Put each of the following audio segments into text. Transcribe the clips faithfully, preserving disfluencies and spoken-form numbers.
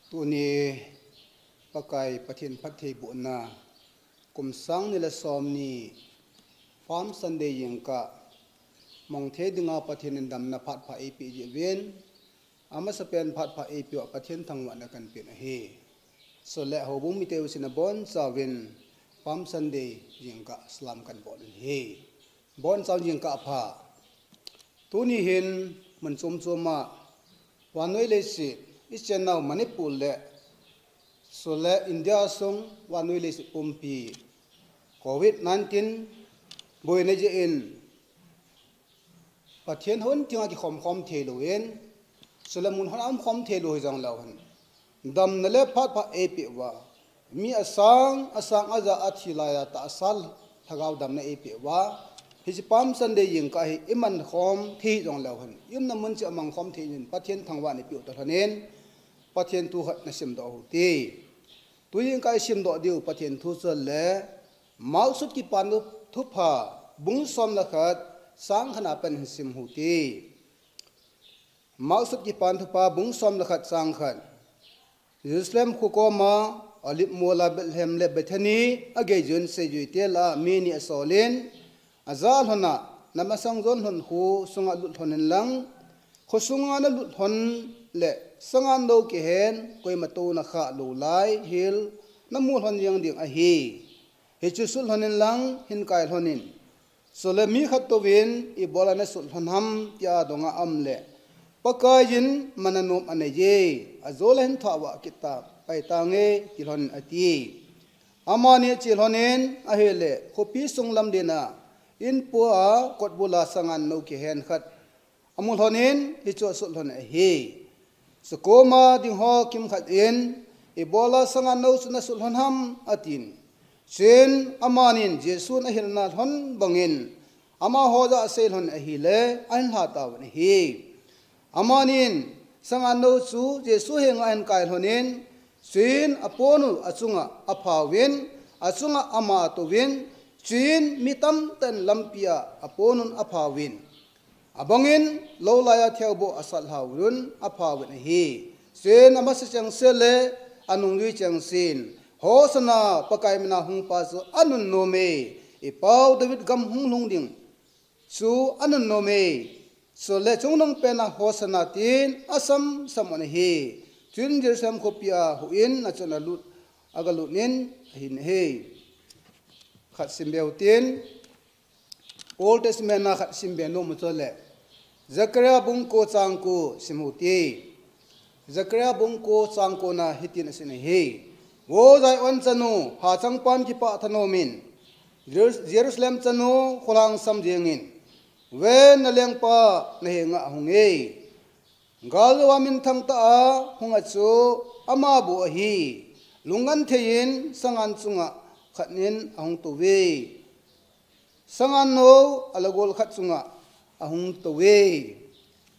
Tuni Pakai Pathen phattheibohna kum sang ni le som ni Palm Sunday jingkah mong thei dinga Pathen in damna phat pha eipeh jeh uvin, amasapen phat pha eipeh uva Pathen thangvahna kahin pen ahi. Chule houbung mite u sina bonchauvin Palm Sunday jingkah salam kahin bol in ahi. Bonchau jingkah pha. Tuni hin mun chom chom a vannoi leiset, i chennau Manipur le chule India sung vannoi leiset pumpi covid nineteen boina jeh in Pathen hon tinga kikhom khom thei louvin, chule mun hon a um khom thei lou hijong leu hen, damna le phat pha eipeh uva, mi asang asang aja athi laiya tahsa lhagao damna eipeh uva, hiche Palm Sunday jingkah hi i man khom thei hijong leu hen, i umna mun cheh a mang khom thei in Pathen thangvahna eipeh u toh lhonin, Pathen thu khat na simdoh u hite. Tu jingkah i simdoh diu Pathen thu chu ahile, Mark sut Kipana Thupha bung som le khat chang khat na pen hin sim u hite. Mark sut Kipana Thupha bung som le khat chang khat. Jerusalem kho koma Olive mol a Bethlehem le Bethany agei jun seijuite lah a mi ni asol in, ajah lhon a, na masang jon lhon kho sunga lut lhon in lang, kho sunga na lut lhon le sangan nou kihen koima tou na khah lou lai hel na mu lhon jeng ding ahi. Hichu sut lhon in lang hin kai lhon in. Chule mi khat touvin ibola na sut lhon ham tia adong a um le, Pakai in man anom anei e, ajou le hin thah vah kit ta, pai tange, ti lhon in ati. Amani ache lhon in ahile, khopi sung lam len a, in pua a kot bul a sangan nou kihen khat amu lhon in, hichu asut lhon ahi. Chukoma ding ho kimkhat in, ibola sangan nou chu na sut lhon ham, atin. Chuin amanin Jesun ahilna lhon bangin, amaho jah a asei lhon ahile, ahin lha tauvin ahi. Amanin sangan nou chu Jesu henga ahin kai lhon in, chuin aponun achunga aphauvin, achunga ama atouvin, chuin mi tamtah in lampi a aponun aphauvin. Abangin lou laiya theu boh asat lhauvin aphauvin ahi. Chuin amasa chengse le anungjui chengsen, Hosanna, Pakai mina hung pa chu anunnom e, i pau David gam hung lhung ding chu anunnom e. Chule chungnung pena Hosanna tin asam sam un ahi. Chuin Jerusalem khopi a huhhingna chun alut, agalut in ahin ahi. Khat sim be u tin, Old Testament a khat sim be nom u chule, Zechariah bung ko chang ko sim u hite. Zechariah bung ko chang ko na hitin asim ahi. Vo Zion chanu, hachangpan kipah thanom in, Jerus-, Jerusalem chanu, kholhang sam jeng in, ven na lengpa na henga ahung e. Galjou a minthang tah a hung a chu ama bou ahi. Lungngan thei in sangan chunga khat in ahung tou ve. Sangan nou alagol khat chunga ahung tou ve.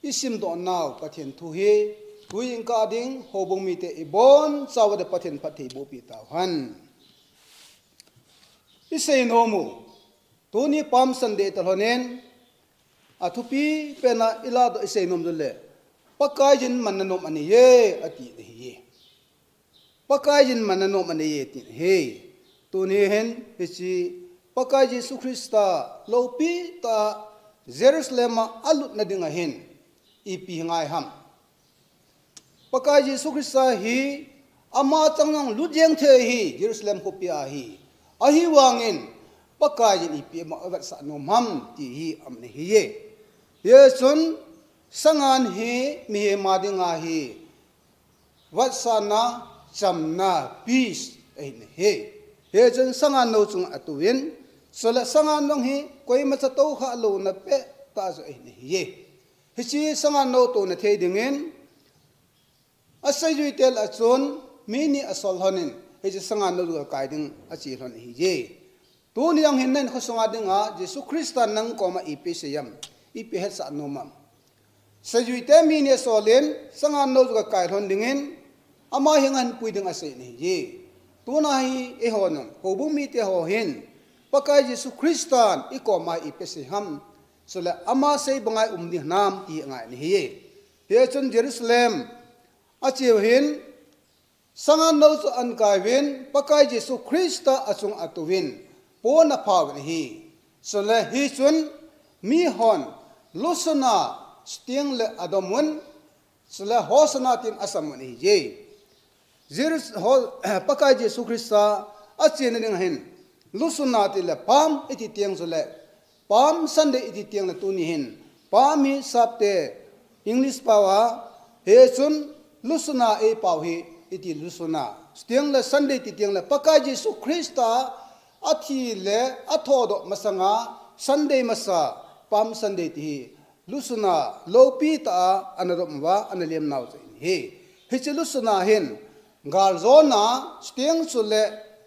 I simdoh nau Pathen thu hi, tu jingkah ding houbung mite ibonchauva Pathen phattheiboh peh tauhen. I sei nom u, tuni Palm Sunday toh lhonin, athupi pena i ladoh i sei nom u le, Pakai in man anom anei e, ati ahi. Pakai in man anom anei e, ti ahi. Tuni hin, hiche Pakai Jesu Christa loupi tah a Jerusalem a alutna ding ahin, ipi ngai ham. Pakai Jesu Christa hi ama chang jong lut jeng thei ahi, Jerusalem khopi a hi. Ahivangin, Pakai in ipi ama avetsah nom ham, ti hi aum ahi e. Hichun, sangan hi mihem a dinga hi vetsahna, chamna, peace, ahi ahi. Hichun sangan nou chunga atouvin, chule sangan nou hi koimacha toukhah louna pettah chu ahi ahi. Hiche sangan nou touna thei dingin, aseijuite lah a chun mi ni asol lhonin, hiche sangan nou chu akai ding ache lhon ahi e. Tuni jong hin nang kho sunga dinga Jesu Christan nang koma ipi asei ham, ipi ahetsah nom ham. Seijuite mi ni asolin, sangan nou chu akai lhon dingin, ama henga ahin pui ding asei ahi e. Tuna hi eihon, houbung mite ho hin, Pakai Jesu Christan i koma ipi asei ham, chule ama sei banga i um ding hinam ti angai ahi e. Hichun Jerusalem acheu hin, Sangan nou chu ahin kai uvin, Pakai Jesu Christa achung atouvin, pon apha uvin ahi. Chule hichun mihon lusuna, chuteng le adom un, chule Hosanna tin asam un ahije. Jer-, Ho-, Pakai Jesu Christa achena ding hin, lusuna tile Palm iti teng chule, Palm Sunday iti teng le tuni hin, Palm hi sapte English pao a, hichun lusuna eipao hi iti lusuna. Chuteng le Sunday iti teng le Pakai Jesu Christa athi le athodoh masanga Sunday masa, Palm Sunday ti hi lusuna lopi tah a ana dom uva, ana lem nau chu ahi. Hiche lusuna hin galjona, chuteng chule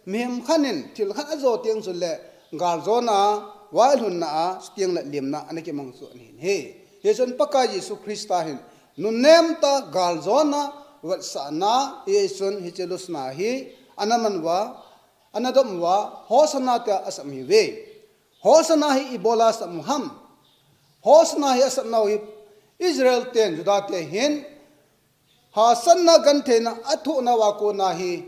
mihem khat in thil khat ajo teng chule galjona, vailhunna a, chuteng le lemna ana kimang chu ahi. Hichun Pakai Jesu Christa hin nunnem tah a galjona, vetsahna, hichun hiche lusuna hi ana man uva, ana dom uva, Hosanna tia asam ahiuve. Hosanna hi ibola asam u ham? Hosanna hi asam nau hi Israel ten, Juda te hin hahsatna gentheina athoh nauva kona hi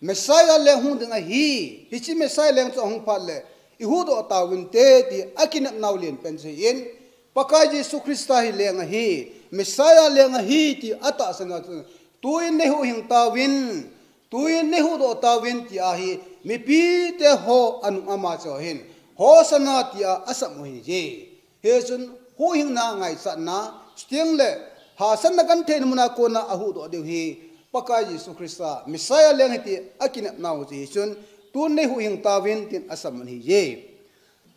Messiah leng hung ding ahi. Hiche Messiah leng chu ahung phat le ihuhdoh tauvinte ti akinep nau lenpen chu ahin, Pakai Jesu Christa hi leng ahi, Messiah leng ahi ti atahsan nau chu, tuin neihuhhing tauvin, tuin neihuhdoh tauvin ti ahi, mipite ho anung ama chu ahin, Hosanna tia asam u ahije. Hichun huhhingna, ngaichatna, chuteng le hahsatna gentheina muna kona ahuhdoh diu hi Pakai Jesu Christa Messiah leng ahi ti akinep nau chu hichun, tun neihuhhing tauvin tin asam u ahije.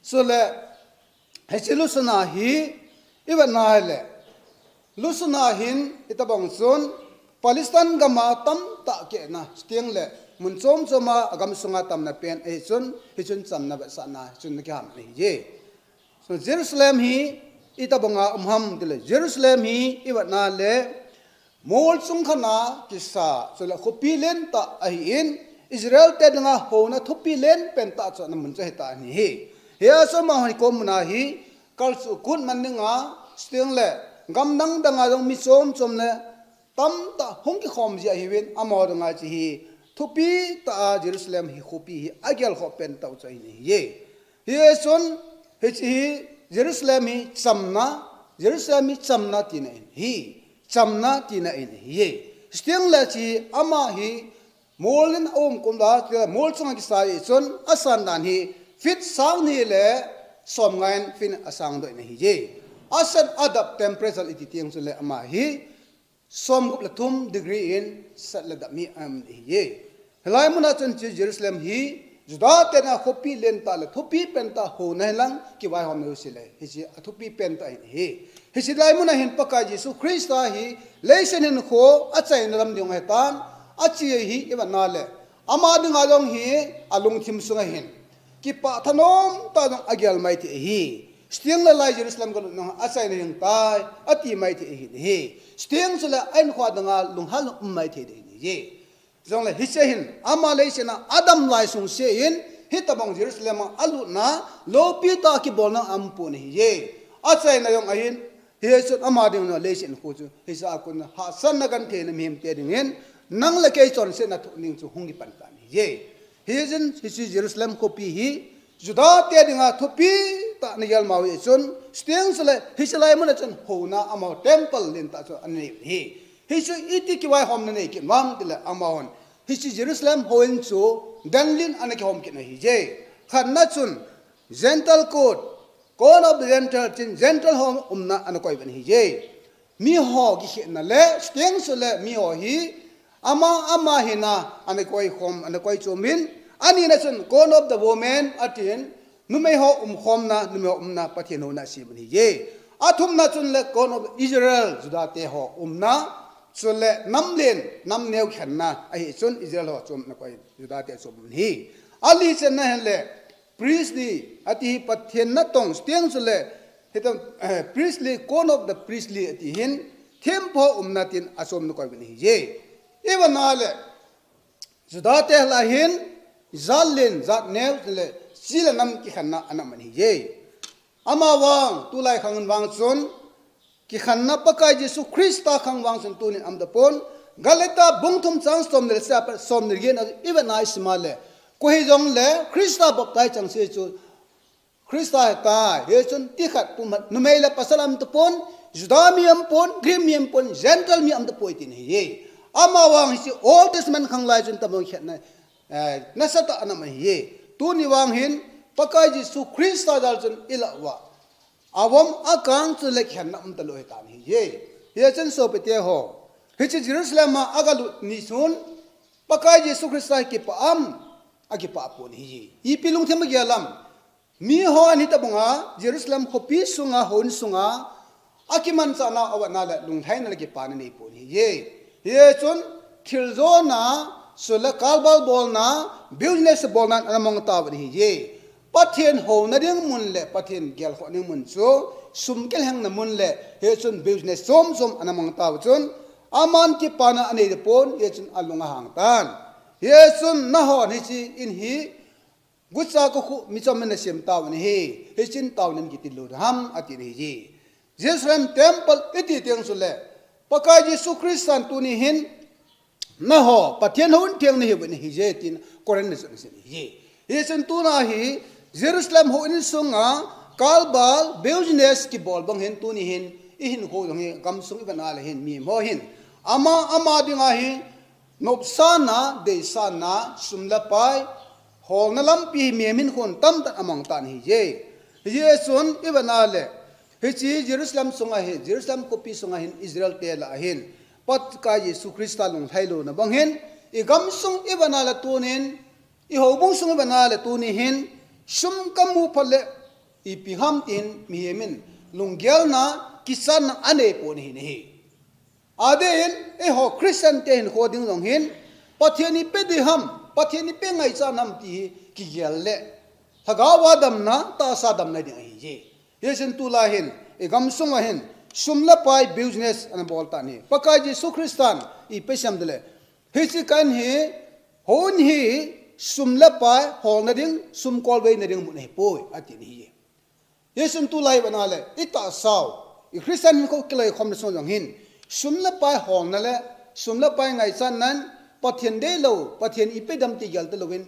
Chule hiche lusuna hi ivet nai le, lusuna hin itobang chun Palestine gam a tamtah kehna, chuteng le mun chom chom a agam sunga tamna pen ahi chun, hichun chamna vetsahna chun ana kiham ahije. Chun Jerusalem hi itobang a um ham tile, Jerusalem hi ivet nai le, mol chung khat a kisa, chule khopi lentah ahin, Israel te dinga houna thupi lenpen tah chu ana mun chu ahi tan ahi. Hia chu amaho hi kom muna hi kalchuh kut man dinga, chuteng le gam dang dang a jong mi chom chom le tamtah hung kikhom ji ahiuvin, amaho dinga hiche hi thupi tah a Jerusalem hi khopi hi agel khoh pen tah chu ahi. Hichun hiche hi Jerusalem hi chamna, Jerusalem hi chamna tina ahi. Chamna tina ahi. Chuteng le hiche hi ama hi mol in aum kum a, mol chunga kisa ahi chun asan dan hi feet sang ni le som nga in feet in asang doh in ahije. Asan adap temperature iti teng chule ama hi som gup le thum degree in sat le dap mi aum ahije. Hilai muna chun hiche Jerusalem hi Juda te dinga khopi lentah le thupi pentah houna hilang kivaihomna jouse le hiche athupi pentah ahi. Hiche lai muna hin Pakai Jesu Christa hi leiset hinkho achaina lam ding ahi tan, ache hi ivet nai le, ama dinga jong hi alungthim sunga hin kipah thanom tah jong agel mai thei ahi. Chuteng le lai Jerusalem kalut nung achaina hing tai ati mai thei ahi. Chuteng chule ahinkho dinga lunghel um mai thei ding ahi. Jongle hiche hin ama leiset a adam lai sungse in hitobang Jerusalem a alutna lopi tah a kibolna aumpon ahije. Achaina jong ahin, hichun ama ding jong leiset khu chu hiche a kon a hahsatna gentheina mihem te dingin nang le kei chonsetna thoh ding chu hung kipan tan ahije. Hichun hiche Jerusalem khopi hi Juda te dinga thupi tah ana gel mau ahi chun, chuteng chule hiche lai muna chun houna amaho temple lentah chu ana nei u ahi. Hichu iti kivaihomna nei kit uvem tile amahon hiche Jerusalem houin chu dan li in ana kihom kit u ahije. Khatna chun Gentile court, court of the Gentile tin Gentile ho umna ana koi uvin ahije. Miho kikhenna le, chuteng chule miho hi ama ama hina ana koi khom, ana koi chom in, anina chun court of the women atin, numei ho umkhomna, numei ho umna, Pathen houna asem ahije. Athumna chun le court of Israel, Juda te ho umna, chule nam len, nam neo khenna ahi chun Israel ho chom ana koi, Juda te chom ahi. Ali channa hin le, priestly, ati hi Pathen natong, chuteng chule, hitam, eh, priestly, court of the priestly, ati hin, thempu ho umna tin achom ana koi uvin ahije. Ivet nai le, Juda te lah a hin, jat len, jat neo, le, chi le nam kikhenna ana um ahije. Amavang, tulai khang in vang chun, kikhenna Pakai Jesu Christa khang vang chun tunin aum tapon. Galata bung thum chang som ni le sagi a pat som ni le get na i vet na i sim a le, koi hijongle Christa baptize chengse chu Christa ahitai. Hichun ti khat pum khat, numei le pasal aum tapon, Juda mi aum pon, Greek mi aum pon, Gentile mi aum tapoi tina ahiye. Amavang hiche Old Testament khang lai chun tabang kikhenna, eh, nasatah ana um ahiye. Tuni vang hin Pakai Jesu Christa jal chun ilah uva, avom akang chule kikhenna um talou ahitan ahiye. Hichun sopite ho, hiche Jerusalem a agalut ni chun Pakai Jesu Christa hi kipah am? Akipah pon ahiye. Ipi lungthim agel am? Mihon hitabanga Jerusalem khopi sunga, houin sunga akimanchahna, avetna le lunglhaina le kipana anei pon ahiye. Hichun thil jona, chule kalbal bolna, business bolna ana mang tauvin ahiye. Pathen houna ding mun le Pathen gelkhoh ding mun chu sum kilhengna mun le hichun business chom chom ana mang tauva chun aman kipana anei tapon, hichun alung ahang tan. Hichun nahon hiche in hi gucha kokhuh michom in nasem tauvin ahi, hichun taonem kiti lou ham atin ahiye. Jerusalem temple iti teng chule Pakai Jesu Christan tuni hin nangho Pathen houin theng nahiuvin ahiye tin Corinth na chun ahin ahiye. Hichun tuna hi Jerusalem houin sunga kalbal business kibol bang hin tuni hin ihinkho jong hi gamsung ivet na le hin mihem ho hin ama ama dinga hi nopsahna, deisahna, sum le pai holna lampi hi mihem hinkho in tamtah in amang tan ahiye. Hichun ivet na le hiche Jerusalem sunga hin, Jerusalem khopi sunga hin Israel te lah a hin Pakai Jesu Christa lunglhai louna bang hin igamsung ivet na le tunin, ihoubung sung ivet na le tuni hin sum kamu phot le ipi ham tin mihem in lunggelna, kichatna anei pon ahi. Adeh in eiho Christian te hinkho ding jong hin Pathen in ipe ding ham, Pathen in ipe ngaichat ham ti hi kigel le lhagao a damna, tahsa damna ding ahiye. Hichun tulai hin igamsung a hin sum le pai business ana bol tan ahi. Pakai Jesu Christan ipi asei em tile, hiche kah in hi, houin hi sum le pai holna ding, sum kolveina ding mun ahipoi atin ahiye. Hichun tulai ivet na le itahsau, i Christian hinkho kiloikhomna sung jong hin sum le pai holna le sum le pai ngaichatnan Pathen deilou, Pathen ipe dem ti gel talouvin,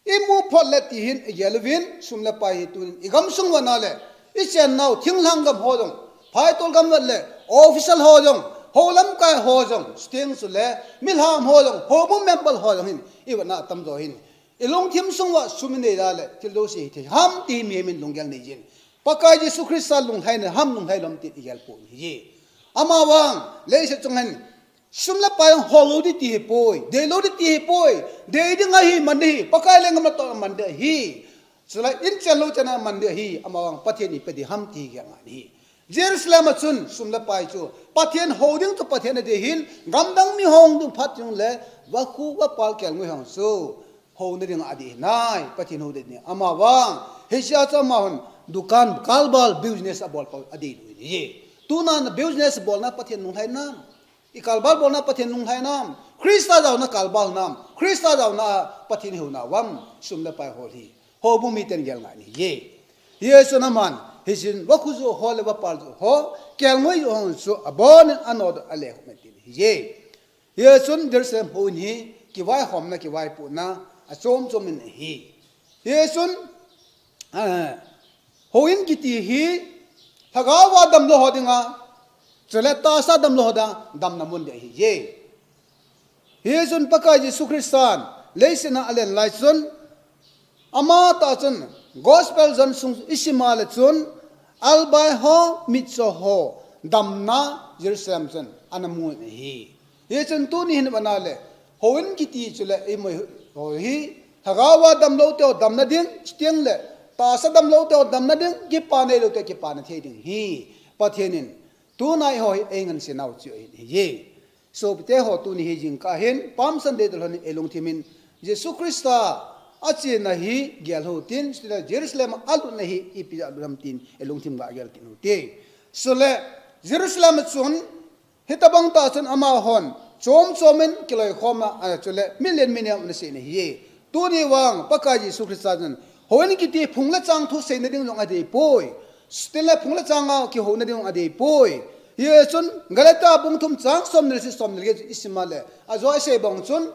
imu phot le ti hin igel uvin, sum le pai hi tunin igamsung ivet na le ichennau thinglhang gam ho jong, phaitol gam vet le official ho jong, hou lamkai ho jong, chuteng chule milham ho jong, houbung member ho jong hin ivet na atamjo hin ilungthim sung uva sum inei da le thil jouse hithei ham ti hi mihem in lunggel nei jin, Pakai Jesu Christa lunglhaina ham lunglhai lou ham ti igel pon ahiye. Amavang leiset chunga hin sum le pai hol lou ding ti ahipoi, dei lou ding ti ahipoi, dei ding ahi, man ding ahi, Pakai lenggam natoh man ding ahi. Chulai in chen lou chan a man ding ahi, amavang Pathen in ipe ding ham ti hi gel ngai ahi. Jerusalem a chun sum le pai chu Pathen hou ding chu Pathen adei ahin, gamdang mi hung ding phat chun le vakhu vapal kelngoi ho chu houna ding adei ahinai, Pathen hou ding ahi. Amavang hiche a chu amahon dukan, kalbal, business abol pau adei lou ahi. Tuna na business bolna Pathen lunglhai nam? I kalbal bolna Pathen lunglhai nam? Christa jaona kalbal nam? Christa jaona Pathen houna uvam? Sum le pai hol hi houbung miten gel ngai ahiye. Hichun aman hichun vakhu joh ho le vapal joh ho, kelngoi joh ho chu abonin anodoh a alekhum e tin ahiye. Hichun Jerusalem houin hi kivaihomna, kivaipohna achom chom in ahi. Hichun, eh, houin kiti hi lhagao a damlou ho dinga, chule tahsa damlou ho dinga damna mun ding ahiye. Hichun Pakai Jesu Christan leiset a alen lai chun, amatah chun Gospel John sung isim a le chun, albai ho, mitcho ho damna Jerusalem chun ana mun ahi. Hichun tuni hin ivet na le houin kiti chule imoi ho hi lhagao a damlou te ho damna ding, chuteng le tahsa damlou te ho damna ding, kipa neilou te kipana thei ding hi Pathen in tuna eiho hi eingansei nau chu ahi, ahiye. Sopite ho, tuni hi jingkah hin Palm Sunday toh lhon in eilungthim in Jesu Christa achena hi gel u hitin, chutile Jerusalem a alutna hi ipi jeh a alut ham tin eilungthim ga gel kit u hite. Chule Jerusalem a chun hitabang tah chun amahon chom chom in kiloikhomna, a, chule milen mineo ana seina ahiye. Tuni vang Pakai Jesu Christa chun houin kiti phung le chang thu seina ding jong adei poi. Chutile phung le chang a kihouna ding jong adei poi. Hichun Galatia bung thum chang somni le sagi, somni le get isim a le, ajo isei bang chun,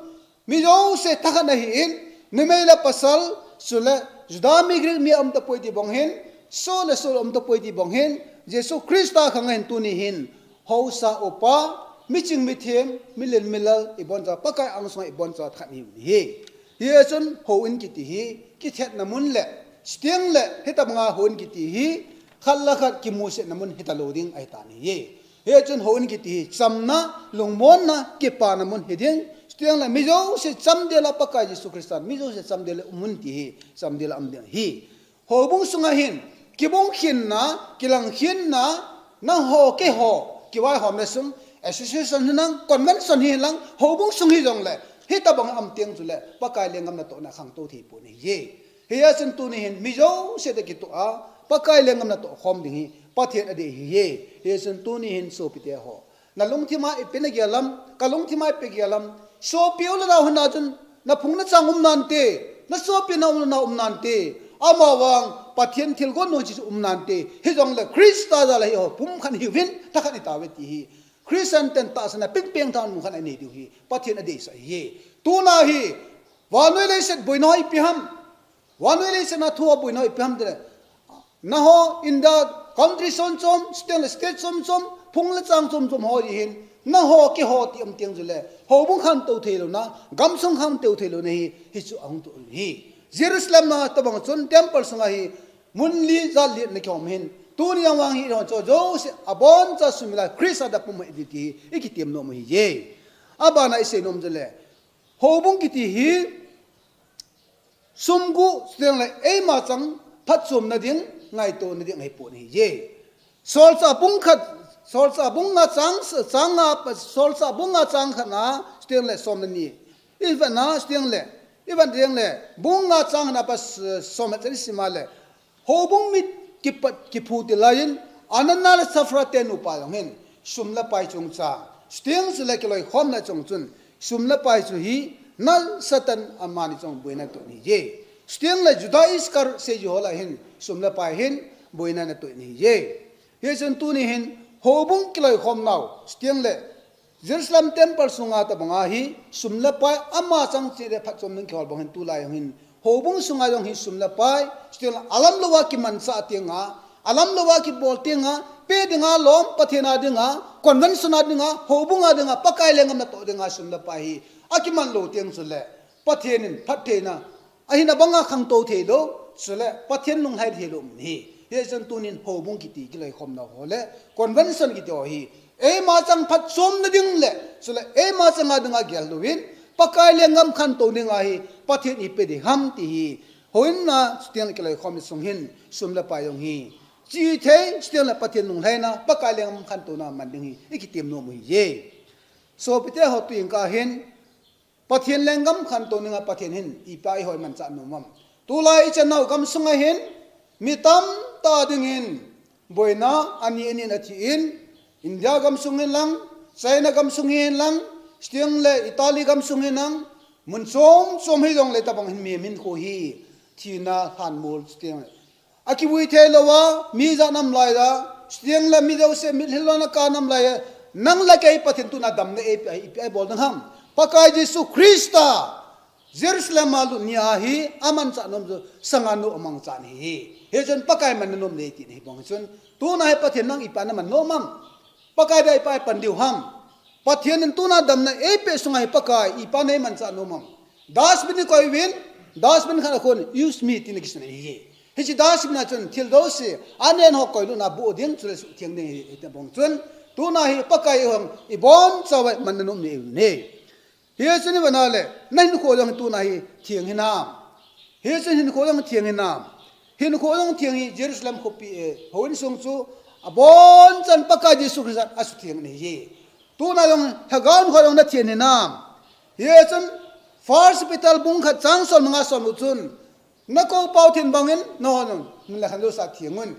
mi jouse thakhat ahin, numei le pasal, chule Juda mi Greek mi aum tapoi ti bang hin, soh le soh aum tapoi ti bang hin, Jesu Christa khang ahin tuni hin, haosa upa, miching mithem, milen milal, ibon cha, Pakai angsunga ibon cha thakhat ihiu ahi. Hichun houin kiti hi, kithetna mun le, chuteng le, hitabanga houin kiti hi, khat le khat kimusetna mun hita lou ding ahitan ahi. Hichun houin kiti hi, chamna, lungmonna, kipana mun hiding, chuteng le, mi jouse chamdel a Pakai Jesu Christan, mi jouse chamdel a um un ti hi, chamdel a um ding ahi. Houbung sunga hin, kibung khenna, kilang khenna, nangho keiho, kivaihomna sung, association hinlang, convention hinlang, houbung sung hijongle, hitabang aum teng chule, Pakai lenggam natohna khangtou thei pon ahi. Hichun tuni hin, mi jouse toh kitoh a, Pakai lenggam natoh khom ding hi, Pathen adei ahi. Hichun tuni hin sopite ho. Na lungthima ipi nagel ham, ka lungthima ipi gel ham. Sopi u le nao hina chun, na phung na chang um nante, na sopi na um na um nante. Amavang, Pathen thilgon nung chu um nante. Hijongle Christa jal a hi ho, pumkhat hiuvin, thakhat itauve ti hi. Christian ten tahsan a pengpeng thanom khat anei diu hi. Pathen adeisah ahi. Tuna hi, vannoi leiset boina ho ipi ham. Vannoi leiset a thu a boina ho ipi ham tile. Nangho India country chom chom, chuteng le state chom chom, phung le chang chom chom ho ahin, nangho keiho ti aum teng chule, houbung khantou theilouna, gamsung khantou theilouna hi, hichu ahung tun ahi. Jerusalem a tabang chun temple sunga hi, mun li jat li na kihom ahin, tuni a vang hi ho chu jouse, abon cha sumil a Christa a pum ahi ti hi, ikitem nom u ahi. Abana isei nom chule, houbung kiti hi, sum gu, chuteng le eima chang phatchomna ding, ngaitona ding ahipon ahi. Solchah bung khat, Solchah bung nga chang, chang nga, Solchah bung nga chang khat na, chuteng le som le ni. Ivet na, chuteng le, ivet teng le, bung nga chang khat na pat som le chan isim a le, Houbung mi kipat kiphu til laiyin, Anania le Saphira te nupa jong hin, sum le pai chungchang, chuteng chule kiloikhomna chung chun, sum le pai chu hi, na Satan amani chun boina atoh ahi. Chuteng le Juda Iskariot seiji ho lah hin, sum le pai hin, boina atoh ahi. Hichun tuni hin, houbung kiloikhom nau, chuteng le Jerusalem temple sunga tabanga hi sum le pai ama chang cheh le phatchom ding kihol bang hin tulai jong hin houbung sunga jong hi sum le pai, chuteng le alam louva kimanchah tenga, alam louva kibol tenga, pe dinga lom, Pathen a dinga, convention a dinga, houbung a dinga, Pakai lenggam natoh dinga sum le pai hi akiman lou teng chule Pathen in phattheina ahina banga khangtou thei lou, chule Pathen lunglhai thei lou um ahi. Hichun tunin houbung kiti kiloikhomna ho le, convention kiti ho hi, eima chang phatchomna ding le, chule eima changa dinga gel louvin, Pakai lenggam khantou dinga hi, Pathen ipi ding ham ti hi, houin a chuteng le kiloikhomna sung hin, sum le pai jong hi, chithei, chuteng le Pathen lunglhaina, Pakai lenggam khantouna man ding hi, ikitem nom u ahi. Sopite ho, tuin ka hin, Pathen lenggam khantou dinga Pathen hin ipi a eiho imanchah nom am. Tulai ichan nau gamsunga hin mi tamtah dingin boina ani anin athi in, India gamsung hin lang, China gamsung hin lang, chuteng le Italy gamsung hin lang, mun chom chom hijongle tabang hin mi hinkho hi thina lhanmol chuteng le akivui thei louva, mi jat nam lai a, chuteng le mi jouse mitlhi lona ka nam lai a, nang le kei Pathen tuna damna eipeh a, ipi a ibol ding ham. Pakai Jesu Christa, Jerusalem a lut nia hi, amanchah nom chu, sanga nu amangchan ahi. Hichun Pakai manna nom nei tina hi bang chun, tuna hi Pathen nang ipi a naman nom am. Pakai dia ipi a ipan diu ham. Pathen in tuna damna eipeh sunga hi Pakai, ipi a neimanchah nom am. Dustbin ikoi uvin, dustbin khat a khun, use me tina kisun ahi. Hiche dustbin a chun thil jouse, anen ho koilutna boh ding, chule suhtheng ding ahi, hiti bang chun. Tuna hi Pakai ihung, ibonchauva manna nom nei u ahi. Hichun ivet na le, nahinkho jong tuna hi theng hinam. Hichun hinkho jong theng hinam. Hinkho jong theng hi Jerusalem khopi, eh, houin sung chu abonchan Pakai Jesu Christa asutheng ahi. Tuna jong lhagao hinkho jong nathen hinam. Hichun First Peter bung khat chang som nga som u chun, nakou pau then bangin, nangho jong, nang le khan jouse a theng un.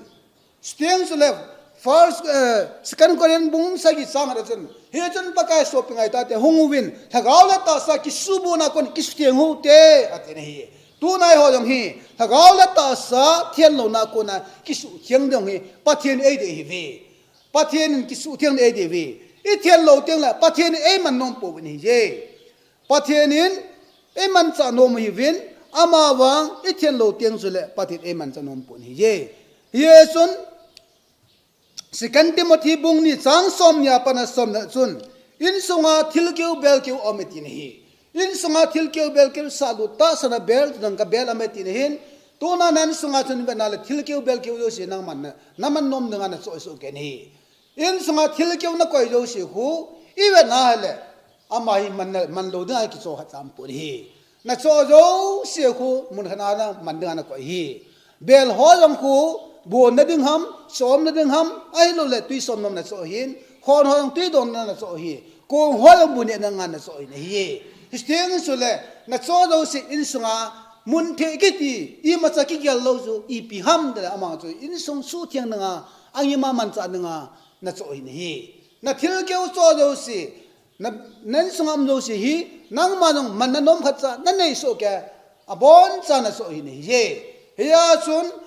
Chuteng chule, First, eh, Second Corinth bung sagi chang khat a chun, hichun Pakai sopi ngai tate hung uvin, lhagao le tahsa kisubohna kon kisutheng u hite, ati ahi. Tuna eiho jong hi, lhagao le tahsa thenlouna kona kisutheng ding hi, Pathen eidei ahiuve. Pathen in kisuhtheng ding ahi diu ve. I theng lou teng le Pathen in eiman nom pouvin ahi e. Pathen in eimanchah nom ahiuvin, amavang i theng lou teng chule Pathen eimanchah nom pouvin ahi e. Hichun Second Timothy bung ni chang somni a pat a somni a chun, insunga thilkeu belkeu aum e tina ahi. Insunga thilkeu belkeu sahlut tahsan a bel, nang kabel aum e tina ahin, tuna na insunga chun vena le thilkeu belkeu jouse nangman na, naman nom dinga nachoh soh kei ahi. Insunga thilkeu nakoi jouse khu, i vena le, ama hi man, man lou dinga kichoh khat aum poi ahi. Nachoh jouse khu, mun khat a naman dinga nakoi ahi. Bel ho jong khu, bonna ding ham, chomna ding ham, ahilouleh tui somnom nachoh ahin, khon ho jong tui donna nachoh ahi, kong ho jong bu nehna dinga nachoh ahi ahi. Hicheng chule, nachoh jouse insunga, mun thei kiti, imacha kigel lou chu, ipi ham tile ama chu, insung suhtheng dinga, angin ama manchah dinga, nachoh ahi ahi. Na thilkeu choh jouse, na, na insunga um jouse hi, nangma jong man nanom khat cha, nanei soh kei, aboncha nachoh ahi ahi. Hichun,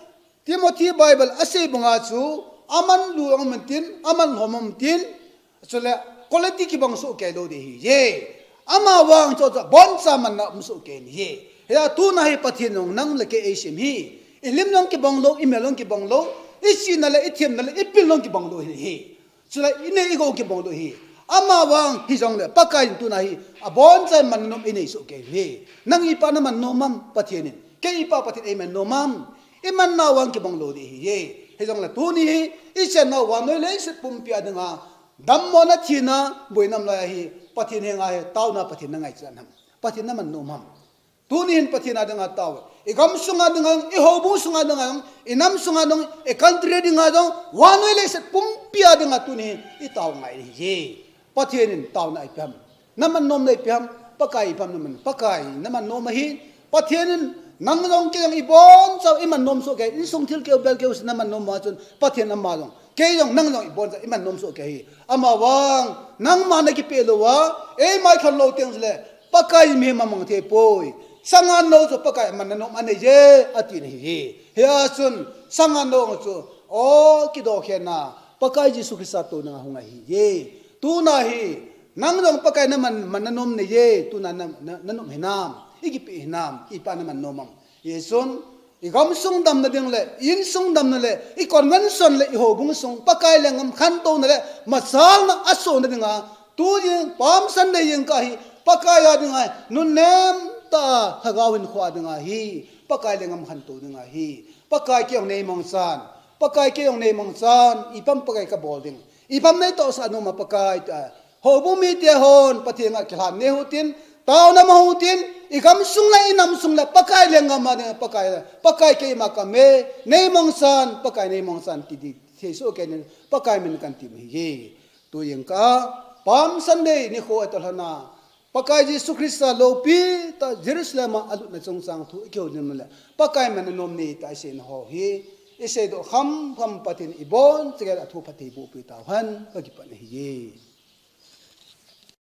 Timothy Bible asei banga chu, aman lu aum intin, aman lhom aum intin, chule quality kibang soh kei lou ding ahi. Amavang choh choh, aboncha man na um soh kei ahi. Hia tuna hi Pathen jong nang le kei eisem ahi. I lim jong kibang lou, i mel jong kibang lou, i chihna le, i themna le, i pil jong kibang lou ahi. Chule, i nei i gou kibang lou ahi. Amavang hijongle, Pakai in tuna hi, aboncha man nom inei soh kei ahi. Nang ipi a naman nom am Pathen in. Kei ipi a Pathen eiman nom am. I man nau vang kibang lou ding ahi. Hijongle tuni hi, i chennau vannoi leiset pumpi a dinga, dammona thina, boina um lai ahi, Pathen henga hi, taona Pathen nangaichat ham. Pathen naman nom am. Tuni hin Pathen a dinga tao. I gamsunga dinga, i houbung sunga dinga, i nam sunga dinga, i country dinga dinga, vannoi leiset pumpi a dinga tuni hin i tao ngai ahi. Pathen in taona ipi ham. Naman nomna ipi ham. Pakai ipi ham naman. Pakai naman nom ahi. Pathen in nang jong kei jong iboncha iman nom soh kei. Insung thilkeu belkeu se naman nom ma chun. Pathen ama jong. Kei jong nang jong iboncha iman nom soh kei ahi. Amavang. Nangma nakipeh lou a. Eima i khol lou teng chule. Pakai mihem amang thei poi. Sangan lou chu Pakai man nanom anei e, ati ahi. Hia chun, sangan lou chu, o, kidokhenna, Pakai Jesu Christa toh nanga hung ahi e. Tuna hi, nang jong Pakai naman, man nanom nei e, tuna na, na, nanom hinam, i kipeh hinam, ipi a naman nom am. Hichun, i gamsung damna ding le, i insung damna le, i convention le, i houbung sung, Pakai lenggam khantouna le, machalna asohna dinga, tujing, Palm Sunday jingkah hi, Pakai a dinga, nunnem tah a, lhagao hinkho a dinga hi, Pakai lenggam khantou dinga hi, Pakai kei jong nei mangchan, Pakai kei jong nei mangchan, ipi ham Pakai kabol ding, ipi ham nei tohsah nom am Pakai tia, houbung mite hon, Pathen a kilhan nei utin, taona mang utin, i gamsung le, i namsung le, Pakai lenggam a dinga, Pakai, Pakai keima kaum e, nei mangchan, Pakai nei mangchan, ti di, thei soh kei in, Pakai min kan ti ahi e. Tujingkah, Palm Sunday nikho a toh lhona, Pakai Jesu Christa loupi tah Jerusalem a alutna chungchang thu i kihoulimna le, Pakai man nanom nei tia i seina ho hi, i seidoh khamkham Pathen in iboncha geiya thu phatthei boh peh tauhen, kakipah ahi e.